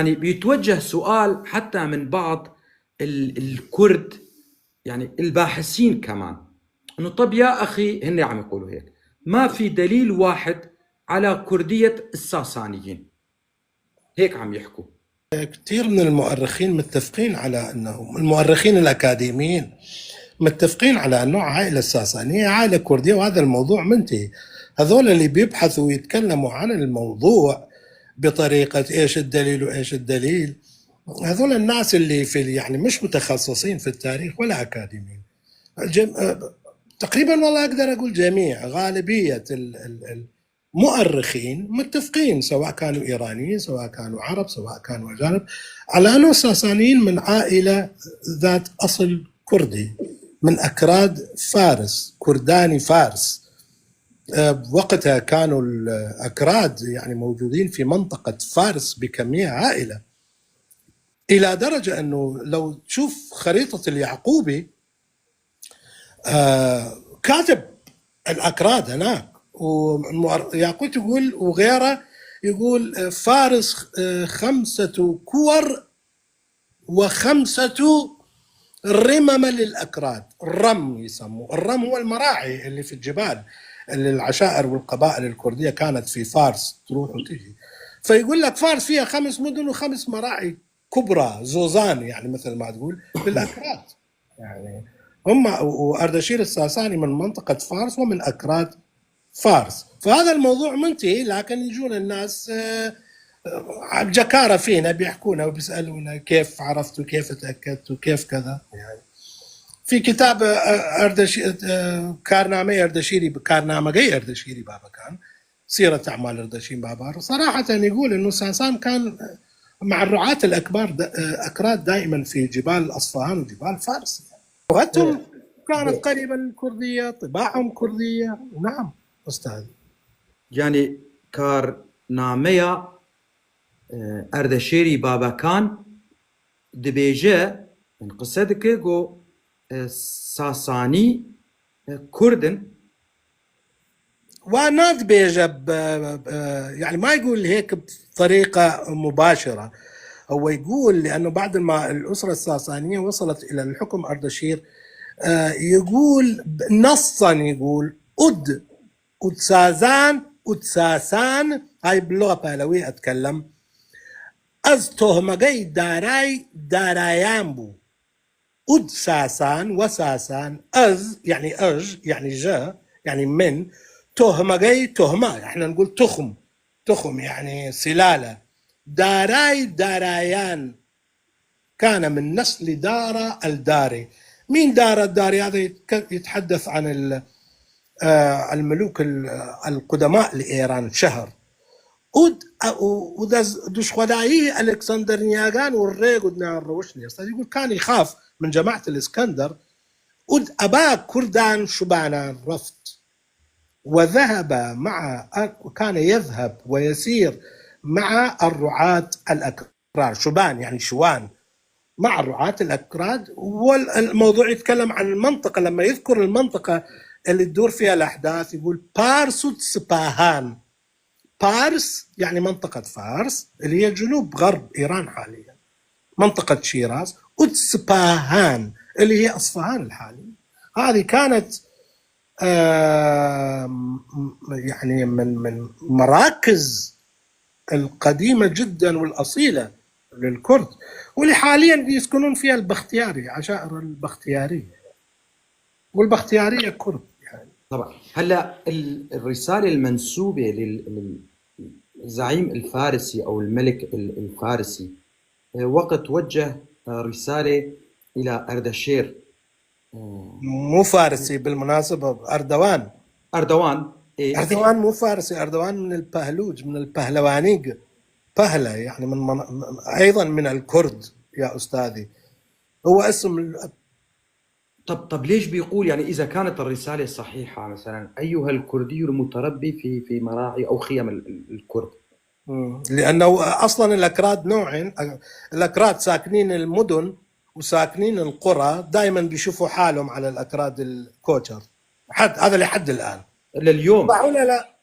يعني بيتوجه سؤال حتى من بعض الكرد، يعني الباحثين كمان، انه طب يا اخي، هن عم يقولوا هيك، ما في دليل واحد على كردية الساسانيين، هيك عم يحكوا. كثير من المؤرخين متفقين على أنه المؤرخين الأكاديميين متفقين على أنه عائلة الساسانية عائلة كردية، وهذا الموضوع منتهي. هذول اللي بيبحثوا ويتكلموا عن الموضوع بطريقة إيش الدليل وإيش الدليل، هذول الناس اللي يعني مش متخصصين في التاريخ ولا أكاديميين. تقريبا والله أقدر أقول جميع غالبية المؤرخين متفقين، سواء كانوا إيرانيين سواء كانوا عرب سواء كانوا أجانب، على أنه الساسانيين من عائلة ذات أصل كردي، من أكراد فارس، كرداني فارس. وقتها كانوا الأكراد يعني موجودين في منطقة فارس بكمية هائلة، إلى درجة أنه لو تشوف خريطة اليعقوبي كاتب الأكراد هناك، ويعقوب يقول وغيره يقول فارس 5 كور و5 رمم للأكراد. الرم يسموه، الرم هو المراعي اللي في الجبال، اللي العشائر والقبائل الكردية كانت في فارس تروح وتجي. فيقول لك فارس فيها 5 مدن و5 مراعي كبرى، زوزان يعني مثل ما تقول للأكراد. يعني هم وأردشير الساساني من منطقة فارس ومن أكراد فارس، فهذا الموضوع منتهي. لكن يجون الناس جكارة فينا بيحكونا وبيسألونا كيف عرفتوا، كيف تأكدتوا، كيف كذا. يعني في كتاب كارنامي أردشيري، كارنامجي أردشيري بابكان، سيرة أعمال أردشير بابار، صراحة يقول إنه ساسان كان مع الرعاة الأكبار أكراد دائما في جبال أصفهان وجبال فارس، لغتهم كانت قريبة الكردية، طباعهم كردية. نعم أستاذ. يعني كارناميا اردشيري بابكان دبيجه من قصتك جو ساساني كردن، وناد بيجب يعني ما يقول هيك بطريقة مباشرة، هو يقول لأنه بعد ما الأسرة الساسانية وصلت إلى الحكم أردشير يقول نصا، يقول أدسازان هاي باللغة البهلوية أتكلم، از تهمجي دارايان بو. أدساسان وساسان، از يعني يعني جا يعني من، تهمجي تهمة احنا نقول تخم يعني سلالة، دارايان كان من نسل دارا الداري. مين دارا الداري؟ هذا يتحدث عن الملوك القدماء لإيران شهر. ودش خدايي الكسندر نياغان والريق ودنا الروشني يقول كان يخاف من جماعة الاسكندر. أبا كردان شبانا رفت، وذهب كان يذهب ويسير مع الرعاة الأكراد، شبان يعني شوان، مع الرعاة الأكراد. والموضوع يتكلم عن المنطقة، لما يذكر المنطقة اللي تدور فيها الأحداث يقول بارسوت سباهان. بارس يعني منطقة فارس اللي هي جنوب غرب إيران حاليا، منطقة شيراز. أتسباهان اللي هي أصفهان الحالية. هذه كانت يعني من مراكز القديمة جدا والأصيلة للكرد، واللي حاليا يسكنون فيها البختياري، عشائر البختيارية، والبختيارية كرد يعني. طبعا هلا الرسالة المنسوبة للزعيم الفارسي أو الملك الفارسي وقت وجه رسالة إلى أردشير، مو فارسي بالمناسبة، أردوان. إيه؟ أردوان مو فارسي، أردوان من البهلوج، من البهلوانيق، بهلة يعني أيضا من الكرد يا أستاذي، هو اسم. طب ليش بيقول، يعني إذا كانت الرسالة صحيحة، مثلا أيها الكردي المتربي في مراعي أو خيم الكرد؟ لأنه أصلا الأكراد نوعين، الأكراد ساكنين المدن وساكنين القرى، دائما بيشوفوا حالهم على الأكراد الكوتشر، هذا لحد الآن لليوم. صح ولا لا؟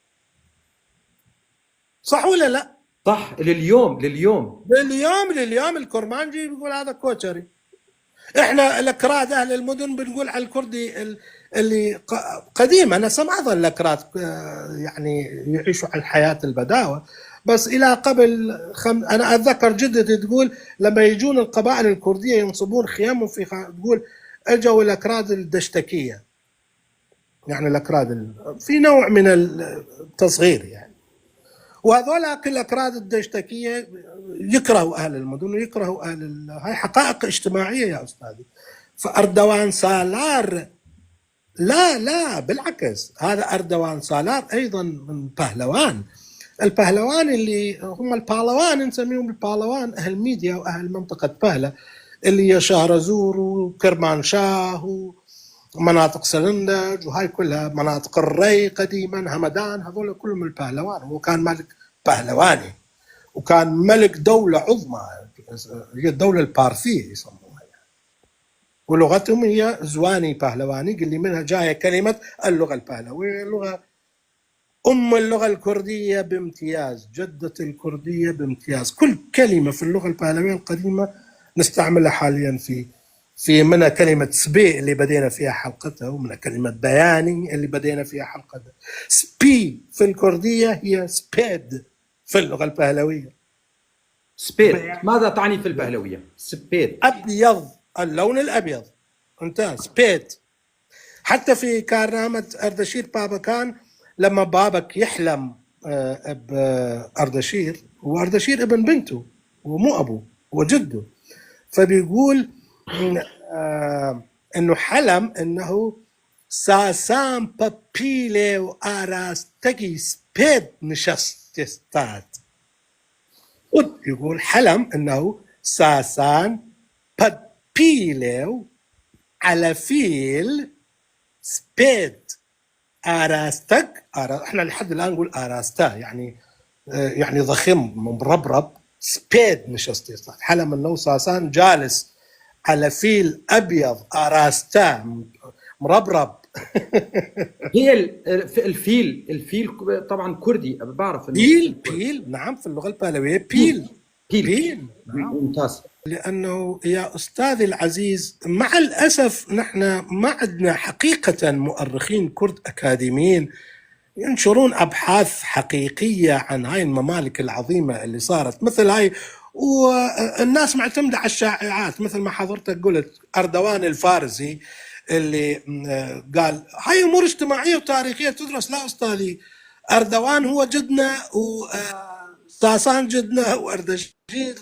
صح ولا لا؟ صح، لليوم لليوم الكرمانجي بيقول هذا كوتشري. احنا الاكراد اهل المدن بنقول على الكردي اللي قديما انا سمعت الاكراد يعني يعيشوا على الحياه البداوه، بس الى قبل انا اتذكر جدتي تقول لما يجون القبائل الكرديه ينصبون خيامهم في تقول اجوا الاكراد الدشتكيه، يعني الاكراد في نوع من التصغير يعني، وهذول كل الاكراد الدشتكيه يكرهوا اهل المدن ويكرهوا هاي حقائق اجتماعيه يا استاذي. فاردوان سالار لا بالعكس، هذا اردوان سالار ايضا من بهلوان. البهلوان اللي هم البهلوان نسميهم البهلوان اهل ميديا واهل منطقه بهله، اللي هي شهرزور وكرمانشاه ومناطق سلندج وهاي كلها مناطق الري قديما همدان، هذول كلهم البهلوان. هو كان ملك بهلواني وكان ملك دوله عظمى، هي الدوله البارثيه يسموها، ولغتهم هي زواني بهلواني، اللي منها جايه كلمه اللغه البهلويه، اللغه اللغه الكرديه بامتياز، جده الكرديه بامتياز. كل كلمه في اللغه البهلويه القديمه نستعملها حاليا في منها كلمه سبي اللي بدينا فيها حلقتها، ومنها كلمه بياني اللي بدينا فيها حلقتها. سبي في الكرديه هي سبيد في اللغه البهلويه. سبيد ماذا تعني في البهلويه؟ سبيد ابيض، اللون الابيض، انت سبيد. حتى في كرامه اردشير بابا كان لما بابك يحلم باردشير، واردشير ابن بنته ومو ابوه وجده، فبيقول انه حلم انه ساسان بابيلي واراستكي سبيد نشستات. يقول حلم انه ساسان بابيلي على فيل سبيد اراستك. احنا لحد الان نقول اراستا يعني ضخم مربرب. سبيد نشستات، حلم انه ساسان جالس على فيل ابيض اراستا مربرب. هي الفيل طبعا كردي، بعرف انه بيل نعم، في اللغه البهلويه بيل نعم. ممتاز. لانه يا استاذي العزيز مع الاسف نحن ما عندنا حقيقه مؤرخين كرد اكاديميين ينشرون ابحاث حقيقيه عن هاي الممالك العظيمه اللي صارت مثل هاي، والناس معتمده على الشائعات. مثل ما حضرتك قلت اردوان الفارسي اللي قال هاي امور اجتماعيه وتاريخيه تدرس. لا استاذي، اردوان هو جدنا وساسان جدنا واردشير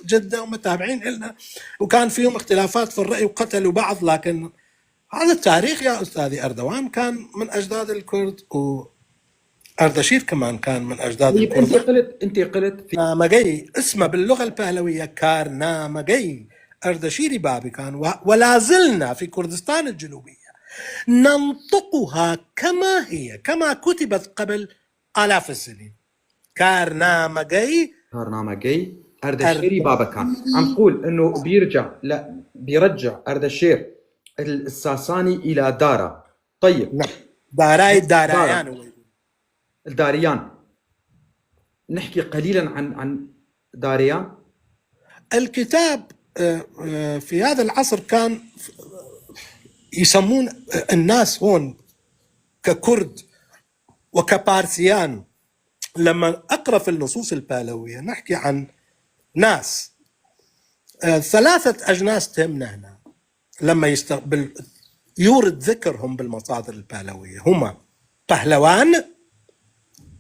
جدنا ومتابعين لنا، وكان فيهم اختلافات في الراي وقتلوا بعض، لكن هذا التاريخ يا استاذي. اردوان كان من اجداد الكرد، واردشير كمان كان من اجداد الكرد. انت قلت في نامجي اسمه باللغه البهلويه كارنامجي اردشيري بابي كان، ولا زلنا في كردستان الجنوبيه ننطقها كما هي، كما كتبت قبل آلاف السنين. كارنامجي اردشيري بابا كان. عم تقول انه بيرجع اردشير الساساني الى دارا. طيب نعم، داريان الداريان. نحكي قليلا عن داريان. الكتاب في هذا العصر كان يسمون الناس هون ككرد وكبارسيان. لما أقرأ في النصوص البهلوية نحكي عن ناس، 3 أجناس تهمنا هنا لما يورد ذكرهم بالمصادر البهلوية، هما بهلوان،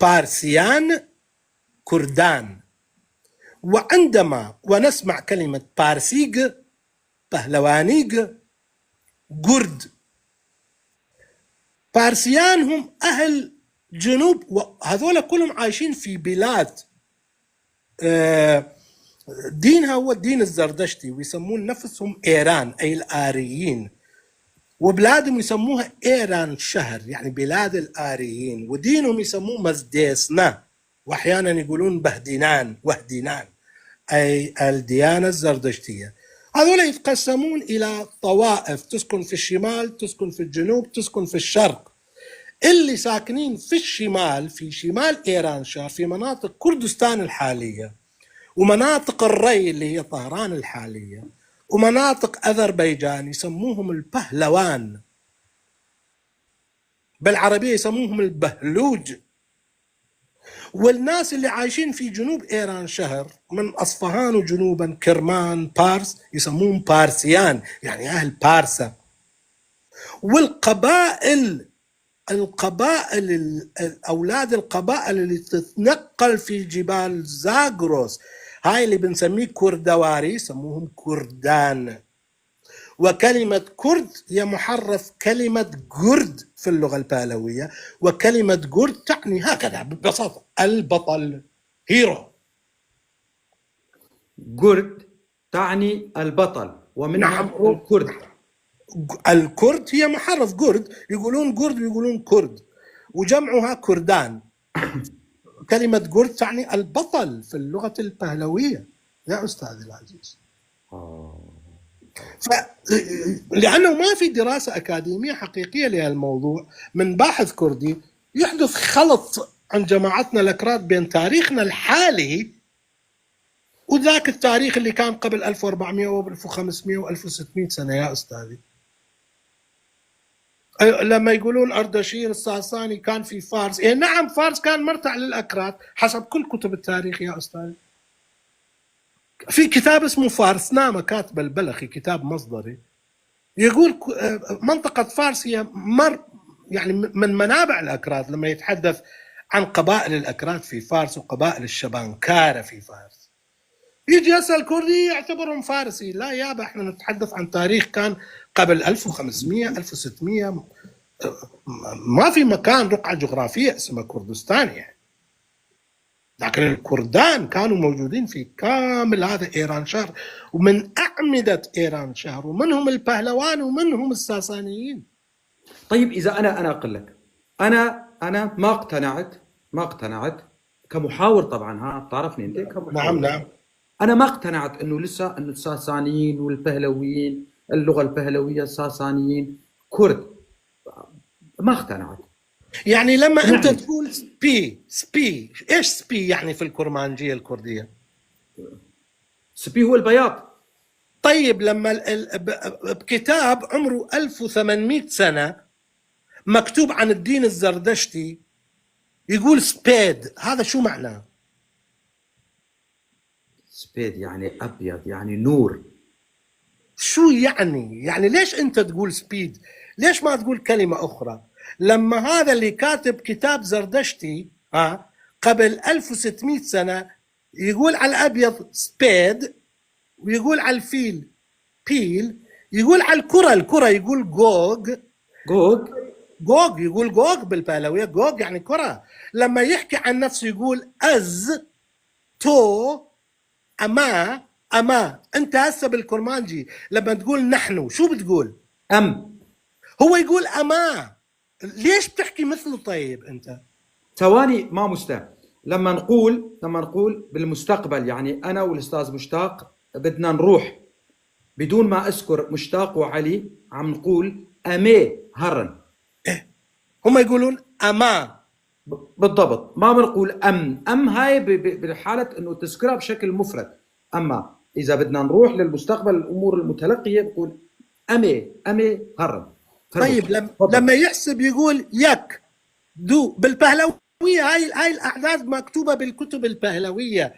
بارسيان، كردان. وعندما ونسمع كلمة بارسيق، بهلوانيق، قرد. بارسيان هم أهل جنوب، وهذول كلهم عايشين في بلاد دينها هو الدين الزردشتي، ويسمون نفسهم إيران أي الآريين، وبلادهم يسموها إيران شهر يعني بلاد الآريين، ودينهم يسموه مزديسنا، وأحيانا يقولون بهدينان وهدينان أي الديانة الزردشتية. هذول يتقسمون إلى طوائف، تسكن في الشمال، تسكن في الجنوب، تسكن في الشرق. اللي ساكنين في الشمال، في شمال إيران شهر، في مناطق كردستان الحالية، ومناطق الري اللي هي طهران الحالية ومناطق أذربيجان يسموهم البهلوان، بالعربية يسموهم البهلوج. والناس اللي عايشين في جنوب إيران شهر من أصفهان وجنوبا كرمان بارس يسموهم بارسيان، يعني أهل بارسا. والقبائل أولاد القبائل اللي تتنقل في جبال زاغروس هاي اللي بنسميه كردواري يسموهم كردان. وكلمة كرد هي محرف كلمة جرد في اللغة البهلوية، وكلمة جرد تعني هكذا ببساطة البطل، هيرو. جرد تعني البطل، ومنها نعم. الكرد. الكرد هي محرف جرد، يقولون جرد ويقولون كرد، وجمعها كردان. كلمة جرد تعني البطل في اللغة البهلوية يا أستاذ العزيز. لأنه ما في دراسة أكاديمية حقيقية لهالموضوع من باحث كردي، يحدث خلط عن جماعتنا الأكراد بين تاريخنا الحالي وذاك التاريخ اللي كان قبل 1400 و 1500 و 1600 سنة يا أستاذي. لما يقولون أردشير الساساني كان في فارس، إيه نعم فارس كان مرتع للأكراد حسب كل كتب التاريخ يا أستاذي. في كتاب اسمه فارسنامة كاتب البلخي، كتاب مصدري، يقول منطقة فارس هي يعني من منابع الأكراد لما يتحدث عن قبائل الأكراد في فارس وقبائل الشبانكارة في فارس. يجي يسأل كردي يعتبرهم فارسي، لا يابا احنا نتحدث عن تاريخ كان قبل 1500 1600، ما في مكان رقعة جغرافية اسمها كردستان يعني. لكن الكردان كانوا موجودين في كامل هذا إيران شهر، ومن أعمدة إيران شهر، ومنهم البهلوان ومنهم الساسانيين. طيب إذا أنا أقول لك أنا ما اقتنعت كمحاور طبعا، ها بتعرفني أنت كمحاور. نعم. أنا ما اقتنعت إنه لسه إنه الساسانيين والبهلويين، اللغة البهلوية الساسانيين كرد، ما اقتنعت. يعني لما أنت تقول سبي إيش سبي يعني في الكرمانجية الكردية؟ سبي هو البياض. طيب لما بكتاب عمره 1800 سنة مكتوب عن الدين الزردشتي يقول سبيد، هذا شو معناه؟ سبيد يعني أبيض، يعني نور. شو يعني ليش أنت تقول سبيد؟ ليش ما تقول كلمة أخرى؟ لما هذا اللي كاتب كتاب زردشتي قبل 1600 سنة يقول على الأبيض سبيد، ويقول على الفيل بيل، يقول على الكرة يقول جوج، يقول جوج بالبهلوية، جوج يعني كرة. لما يحكي عن نفسه يقول أز تو أما. أنت هسه بالكرمانجي لما تقول نحن شو بتقول؟ هو يقول أما. ليش بتحكي مثله طيب أنت؟ ثواني ما مستاء. لما نقول بالمستقبل، يعني أنا والأستاذ مشتاق بدنا نروح بدون ما أذكر مشتاق وعلي، عم نقول أمي هرن. هم يقولون أما بالضبط، ما بنقول أم هاي بحالة أنه تذكرها بشكل مفرد. أما إذا بدنا نروح للمستقبل الأمور المتلقية بقول أمي هرن. طيب لما يحسب يقول يك دو بالبهلوية، هاي الأعداد مكتوبة بالكتب البهلوية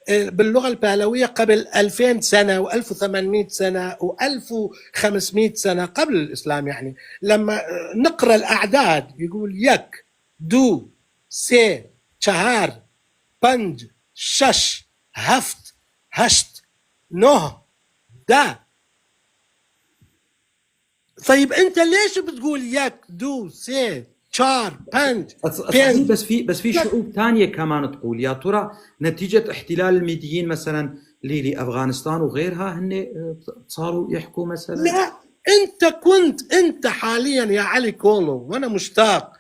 باللغة البهلوية قبل 2000 سنة و1800 سنة و1500 سنة قبل الإسلام. يعني لما نقرأ الأعداد يقول يك دو سي چهار پنج شش هفت هشت نه ده. طيب أنت ليش بتقول يك دو سي چار پنج؟ بس في شعوب ثانية كمان تقول. يا ترى نتيجة احتلال الميديين مثلا لأفغانستان وغيرها هن صاروا يحكوا مثلا؟ لا، أنت حاليا يا علي كولو وأنا مشتاق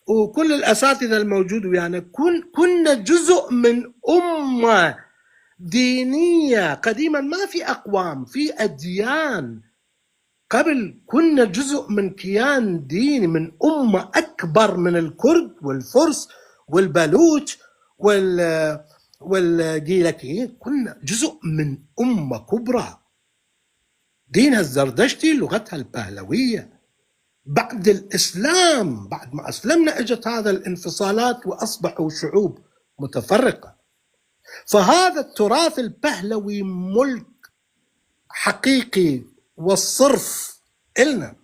وكل الأساتذة الموجود ويانا كنا جزء من أمة دينية قديما، ما في أقوام، في أديان. قبل كنا جزء من كيان ديني، من أمة أكبر من الكرد والفرس والبلوچ والجيلكيين كنا جزء من أمة كبرى. دينها الزردشتي لغتها البهلوية. بعد الإسلام، بعد ما أسلمنا، اجت هذا الانفصالات وأصبحوا شعوب متفرقة. فهذا التراث البهلوي ملك حقيقي والصرف إلنا،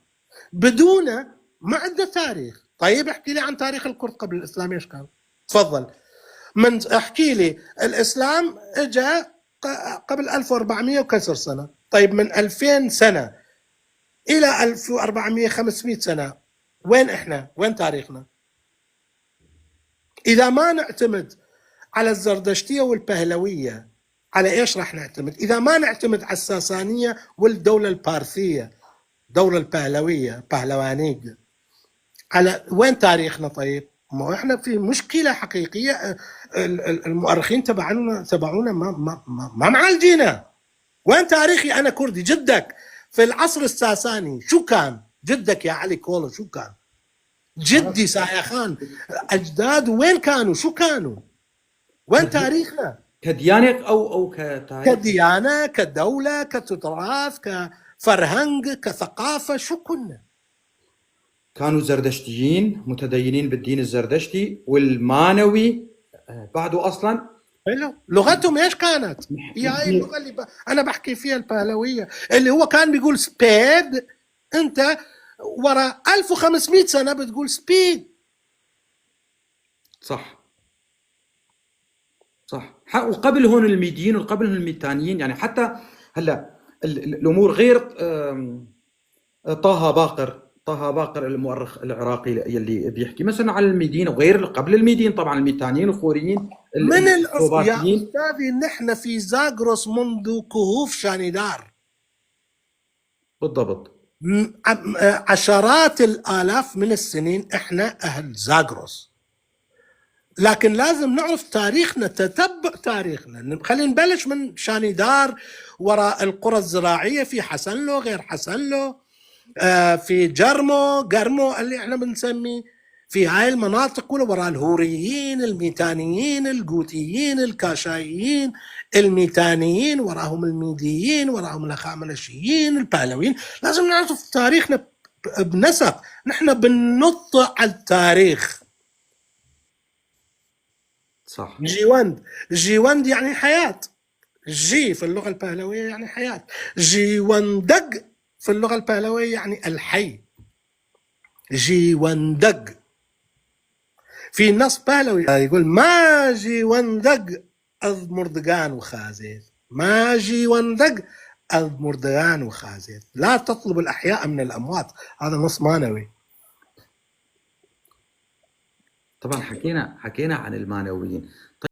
بدونه ما عندنا تاريخ. طيب احكي لي عن تاريخ الكرد قبل الإسلام ايش كان؟ تفضل. من احكي لي الإسلام اجى قبل 1400 وكسر سنة. طيب من 2000 سنة إلى 1400 500 سنة وين إحنا؟ وين تاريخنا؟ إذا ما نعتمد على الزردشتية والبهلوية، على إيش راح نعتمد؟ إذا ما نعتمد على الساسانية والدولة البارثية، الدولة البهلوية بهلوانية، على وين تاريخنا؟ طيب ما احنا في مشكلة حقيقية. المؤرخين تبعونا ما معالجينا. وين تاريخي أنا كردي؟ جدك في العصر الساساني شو كان؟ جدك يا علي كولو شو كان؟ جدي سايا خان أجداد وين كانوا؟ شو كانوا؟ وين تاريخنا؟ كديانة أو كتاريخ؟ كديانة، كدولة، كتراث، كفرهنج، كثقافة، شو كنا؟ كانوا زردشتيين متدينين بالدين الزردشتي والمانوي بعده أصلا. حلو. لغتهم ايش كانت؟ هي هاي اللغة اللي أنا بحكي فيها البهلوية، اللي هو كان بيقول سبيد، أنت ورا 1500 سنة بتقول سبيد. صح. وقبل هون الميديين وقبل هون الميتانيين، يعني حتى هلا الامور غير. طه باقر المؤرخ العراقي يلي بيحكي مثلا على الميدين وغير قبل الميدين طبعا الميتانيين الخوريين من يا أستاذي نحن في زاغروس منذ كهوف شانيدار. بالضبط. عشرات الآلاف من السنين احنا أهل زاغروس. لكن لازم نعرف تاريخنا، تتبع تاريخنا. خلينا نبلش من شانيدار، وراء القرى الزراعية في حسنلو، غير حسنلو، في قرمو اللي احنا بنسميه، في هاي المناطق كلها، وراء الهوريين، الميتانيين، الجوتيين، الكاشايين، الميتانيين، وراهم الميديين، وراهم الخامنشيين، البهلويين. لازم نعرف تاريخنا بنسق. نحن بننط على التاريخ. صح. جيوند يعني حياة. جي في اللغة البهلوية يعني حياة. جيوندق في اللغة البهلوية يعني الحي. جيوندق في نص بهلوي يقول ما جيوندق أذ مردقان وخازيت، ما جيوندق أذ مردقان وخازيت، لا تطلب الأحياء من الأموات. هذا نص مانوي. طبعا حكينا عن المانويين.